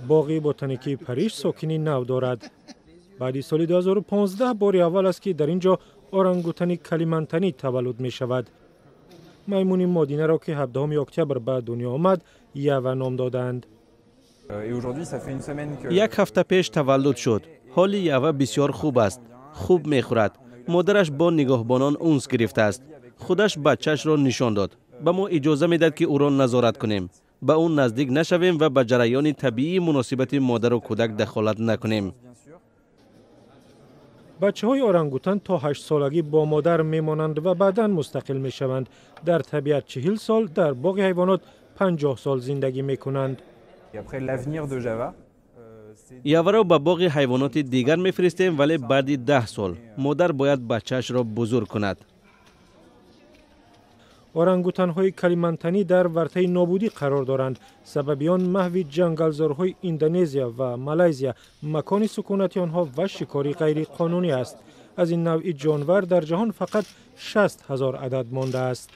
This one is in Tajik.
Боғи ботаникии Париж сокини нав дорад. Баъди соли 2015 бори аввал аст, ки дар ин ҷо орангутани калимантанӣ таваллуд мешавад. Маймуни модинаро, ки 17 октябр ба дунё омад, Ява ном додаанд. Як ҳафта пеш таваллуд шуд. Ҳоли Ява бисёр хуб аст, хуб мехӯрад. Модараш бо нигоҳбонон унс гирифтааст. Худаш бачаашро нишон дод. Ба мо иҷоза медад, ки ӯро назорат кунем, ба ӯ наздик нашавем ва ба ҷараёни табиии муносибати модару кӯдак дахолат накунем. Бачаҳои орангутан то 8-солагӣ бо модар мемонанд ва баъдан мустақил мешаванд. Дар табиат 40 сол, дар боғи ҳайвонот 50 сол зиндагӣ мекунанд. Яваро ба боғи ҳайвоноти дигар мефиристем, вале баъди 10 сол. Модар бояд бачаашро бузург кунад. Орангутанҳои калимантанӣ дар вартаи нобудӣ қарор доранд. Сабаби он маҳви ҷангалзорҳои Индонезия ва Малайзия, макони сукунати онҳо ва шикори ғайриқонунӣ аст. Аз ин навъи ҷонвар дар ҷаҳон фақат 60 000 адад мондааст.